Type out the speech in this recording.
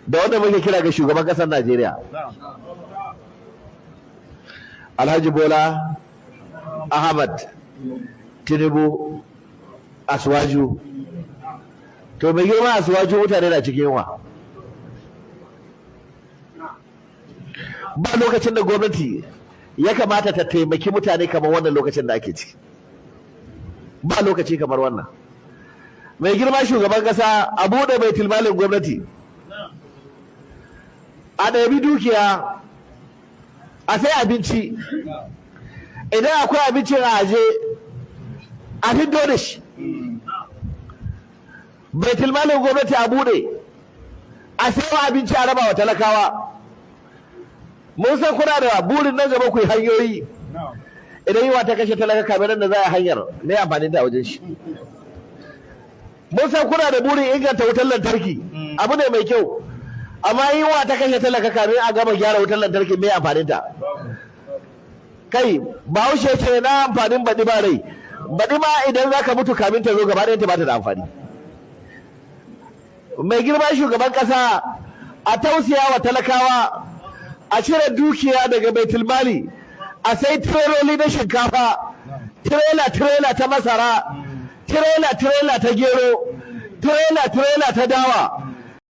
Da wanda muke kira ga shugaban ƙasar Najeriya, Alhaji Bola Ahmad Tinubu Asiwaju. To mai girma Asiwaju, mutane na cikin yunwa. Ba lokacin da gwamnati ya kamata ta taimaki mutane kamar wannan lokacin da ake ciki. Ba lokaci kamar wannan. Mai girma shugaban kasa, a buɗe baitulmalin gwamnati, a ɗabi dukiya a sai abinci. Idan akwai abincin a aje, a fiddo da shi. Baitulmalin gwamnati a buɗe, a sayo abinci a raba wa talakawa. Mun san kuna da burin nan gaba ku yi hanyoyi. Idan yiwa ta kashe talaka kamar da za a hanyar, me amfanin ta a wajen shi? Mun san kuna da burin inganta wutar lantarki, abu ne mai kyau, amma yiwa ta kashe talaka kamin a gama gyara wutar lantarki, me amfanin ta? Kai, Bahaushe ce na amfanin baɗi ba rai. Baɗi ma idan za ka mutu kamin ta zo, gaba ɗayan ta ba ta da amfani. Mai girma shugaban ƙasa, a tausaya wa talakawa, a cire dukiya daga baitulmali, a sai tireloli na shinkafa, tirela tirela ta masara, tirela tirela ta gero, tirela tirela ta dawa.